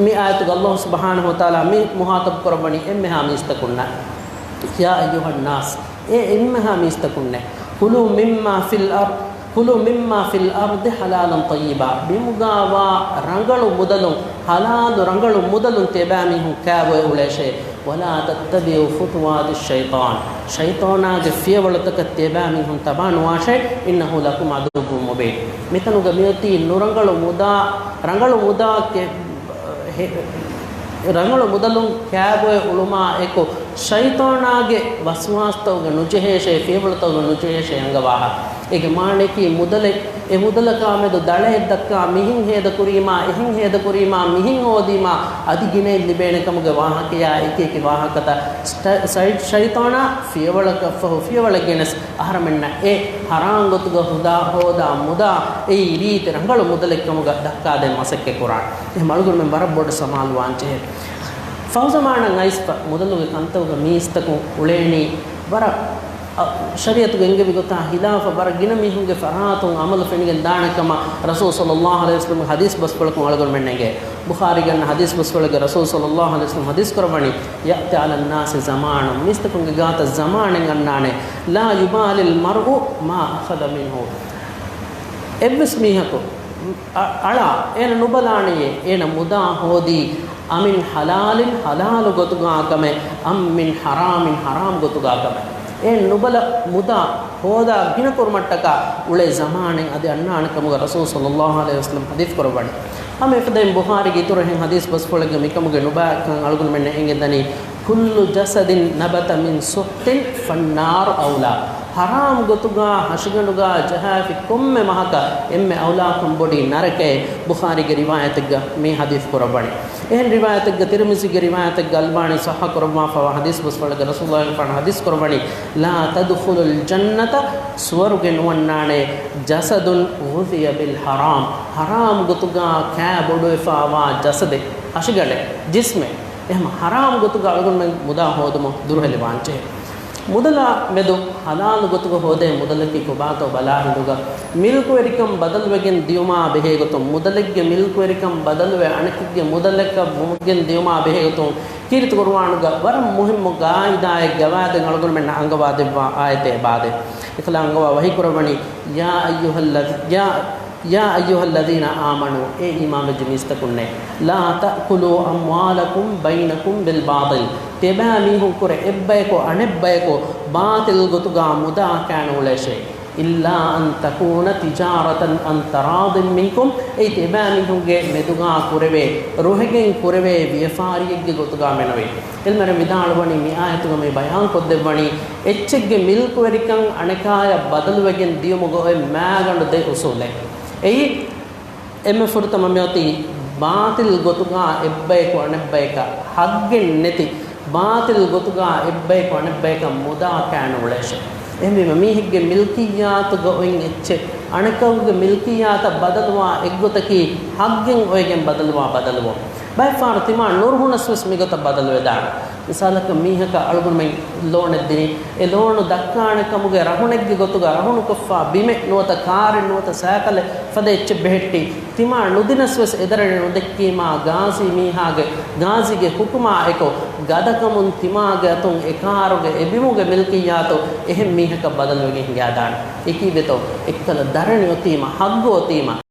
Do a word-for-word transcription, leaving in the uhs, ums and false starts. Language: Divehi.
މި އާޔަތުގަ ﷲ ސުބްޙާނަހޫ ވަތަޢާލާ މި މުޚާޠަބު ކުރައްވަނީ އެންމެހާ މީސްތަކުންނަށް. يا أيها الناس، އޭ އެންމެހާ މީސްތަކުންނޭ. كلوا مما في الأرض، كلوا مما في الأرض حلالا طيبا. ބިމުގާވާ ރަނގަޅު މުދަލުން، ޙަލާލު ރަނގަޅު މުދަލުން ތިޔަބައިމީހުން ކާބޮއެ އުޅޭށޭ. ولا تتبعوا خطوات الشيطان. ޝައިޠާނާގެ ފިޔަވަޅުތަކަށް ތިޔަބައިމީހުން ތަބާނުވާށޭ. إنه لكم عدو مبين. މިތަނުގަ މިއޮތީ ނުރަނގަޅު މުދާ، ރަނގަޅު މުދާ ކެ-، ހެ-، ރަނގަޅު މުދަލުން ކާބޮއެ އުޅުމާ އެކު، ޝައިޠާނާގެ ވަސްވާސްތައުގަ ނުޖެހޭށޭ، ފިޔަވަޅުތައުގަ ނުޖެހޭށޭ އަންގަވާހާ. އޭގެ މާނައަކީ މުދަލެއް، އެ މުދަލަކާމެދު ދަޅައެއް ދައްކާ، މިހެން ހޭދަކުރީމާ، އެހެން ހޭދަކުރީމާ، މިހެން ހޯދީމާ، އަދި ގިނައެއް ލިބޭނެ ކަމުގެ ވާހަކަޔާ އެކިއެކި ވާހަކަތައް ސްޓަ-، ސައި-، ޝައިޠާނާ ފިޔަވަޅަކަށްފަހު ފިޔަވަޅެއް ގެނެސް އަހަރަމެންނަށް އެ ޙަރާމް ގޮތުގަ ހުދާ ހޯދާ މުދާ އެއީ ރީތި ރަނގަޅު މުދަލެއްކަމުގަ ދައްކާދޭން މަސައްކަތް ކުރާނެ. އެހެން އަޅުގަނޑުމެން ވަރަށް ބޮޑަށް ސަމާލުވާންޖެހޭ. ފަހުޒަމާނަށް އައިސްފަ މުދަލުގެ ކަންތައުގަ މީސްތަކުން އުޅޭނީ ވަރަށް، އަ، ޝަރީޢަތުގެ އެންގެވި ގޮތާ ހިލާފަށް ވަރަށް ގިނަ މީހުންގެ ފަރާތުން އަމަލު ފެނިގެން ދާނެ ކަމަށް ރަސޫލު ޞައްލައްލާހު ޢަލައިހި ވަސައްލަމްގެ ޙަދީޘް ބަސްފުޅަކުން އަޅުގަނޑުމެން އެނގޭ. ބުޚާރީގެ އަންނަ ޙަދީޘް ބަސްފުޅެއްގަ ރަސޫލު ޞައްލައްލާހު ޢަލައިހި ވަސައްލަމް ޙަދީޘް ކުރައްވަނީ، يأتي على الناس زمان، މީސްތަކުންގެ ގާތަށް ޒަމާނެއް އަންނާނެ، لا يبالي المرء ما أخذ منه. އެއްވެސް މީހަކު އަ-، އަޅާ، އޭނަ ނުބަލާނެޔޭ، އޭނަ މުދާ ހޯދީ އަމިން ޙަލާލިން ޙަލާލު ގޮތުގާ ކަމެއް، އަމް މިން ޙަރާމިން ޙަރާމް ގޮތުގާ ކަމެއް. އޭނަ ނުބަލަ މުދާ ހޯދާ ގިނަ ކުރުމަށްޓަކާ އުޅޭ ޒަމާނެއް އަދި އަންނާނެ ކަމުގަ ރަސޫލު ޞައްލައްލާހު ޢަލައިހި ވަސައްލަމް ޙަދީޘް ކުރައްވަނީ. ހަމަ އެފަދައިން ބުޚާރީގެ އިތުރު އެހެން ޙަދީޘް ބަސްފުޅެއްގެ މިކަމުގެ ނުބައިކަން އަޅުގަނޑުމެންނަށް އެނގެންދަނީ، كل جسد نبت من سحت فالنار أولى. ޙަރާމް ގޮތުގާ ހަށިގަނޑުގާ ޖަހާފި ކޮންމެ މަހަކަށް އެންމެ އައުލާކަން ބޮޑީ ނަރަކައޭ. ބުޚާރީގެ ރިވާޔަތެއްގަ މި ޙަދީޘް ކުރައްވަނީ. އެހެން ރިވާޔަތެއްގަ، ތިރްމިޒީގެ ރިވާޔަތެއްގަ އަލްބާނީ ޞައްޙަ ކުރައްވާފައިވާ ޙަދީޘް ބަސްފުޅެއްގަ ރަސޫލުﷲ ފަން ޙަދީޘް ކުރައްވަނީ، لا تدخل الجنة، ސުވަރުގެ ނުވަންނާނެ، جسد غذي بالحرام، ޙަރާމް ގޮތުގާ ކާބޮޑުވެފައިވާ ޖަސަދެއް، ހަށިގަނޑެއް، ޖިސްމެއް. އެހެން ޙަރާމް ގޮތުގަ އަޅުގަނޑުމެން މުދާ ހޯދުމުން ދުރުހެލިވާންޖެހޭ. މުދަލާ މެދު ޙަލާލު ގޮތުގަ ހޯދޭ މުދަލަކީ ކޮބާތޯ ބަލާ ހިނދުގަ، މިލްކުވެރިކަން ބަދަލުވެގެން ދިޔުމާ ބެހޭގޮތުން، މުދަލެއްގެ މިލްކުވެރިކަން ބަދަލުވެ އަނެކެއްގެ މުދަލަކަށް ވުމުގެން ދިޔުމާ ބެހޭގޮތުން، ކީރިތި ޤުރުއާނުގަ ވަރަށް މުހިއްމު ޤާޢިދާއެއް ގަވާއިދެއް އަޅުގަނޑުމެންނަށް އަންގަވާދެއްވާ އާޔަތެއް އެބާދޭ. އެކަލާ އަންގަވާ ވަޙީ ކުރައްވަނީ، يا أيها الذي، يا، يا أيها الذين آمنوا، އޭ އީމާންވެއްޖެ މީސްތަކުންނޭ، لا تأكلوا أموالكم بينكم بالباطل، ތިޔަބައިމީހުންކުރެ އެއްބަޔަކު އަނެއްބަޔަކު ބާޠިލް ގޮތުގާ މުދާ ކާނު އުޅޭށޭ. إلا أن تكون تجارة عن تراض منكم، އެއީ ތިޔަބައިމީހުންގެ މެދުގާ ކުރެވޭ، ރުހެގެން ކުރެވޭ ވިޔަފާރިއެއްގެ ގޮތުގާ މެނުވީ. ޢިލްމުވެރިން ވިދާޅުވަނީ މި އާޔަތުގަ މި ބަޔާން ކޮށްދެއްވަނީ، އެއްޗެއްގެ މިލްކުވެރިކަން އަނެކާޔަށް ބަދަލުވެގެން ދިޔުމުގަ އޮތް މާގަނޑު ދެ އުސޫލެއް. އެއީ، އެންމެ ފުރަތަމަ މިއޮތީ ބާޠިލް ގޮތުގާ އެއްބަޔަކު އަނެއްބަޔަކަށް ޙައްޤެއް ނެތި، ބާޠިލް ގޮތުގާ އެއްބަޔަކު އަނެއްބަޔަކަށް މުދާ ކާނު އުޅޭށޭ. އެހެންވީމަ މީހެއްގެ މިލްކިއްޔާތުގަ އޮތް އެއްޗެއް އަނެކަކުގެ މިލްކިއްޔާތަށް ބަދަލުވާ އެއްގޮތަކީ ޙައްޤެއް އޮވެގެން ބަދަލުވާ ބަދަލުވުން. ބައެއްފަހަރު ތިމާ ނުރުހުނަސް ވެސް މިގޮތަށް ބަދަލުވެދާނެ. މިސާލަކަށް މީހަކަށް އަޅުގަނޑުމެން ލޯނެއް ދިނީ، އެ ލޯނު ދައްކާނެ ކަމުގެ ރަހުނެއްގެ ގޮތުގަ ރަހުނުކޮށްފަ ބިމެއް ނުވަތަ ކާރެއް ނުވަތަ ސައިކަލެއް ފަދަ އެއްޗެއް ބެހެއްޓީ، ތިމާ ނުދިނަސް ވެސް އެދަރަނި ނުދެއްކީމާ ގާޒީ މީހާގެ، ގާޒީގެ ޙުކުމާ އެކު ގަދަކަމުން ތިމާގެ އަތުން އެ ކާރުގެ އެ ބިމުގެ މިލްކިއްޔާތު އެހެން މީހަކަށް ބަދަލުވެގެން ހިނގާދާނެ. އެކީ ދެތޯ އެއްކަލަ ދަރަނި އޮތީމަ، ޙައްޤު އޮތީމަ.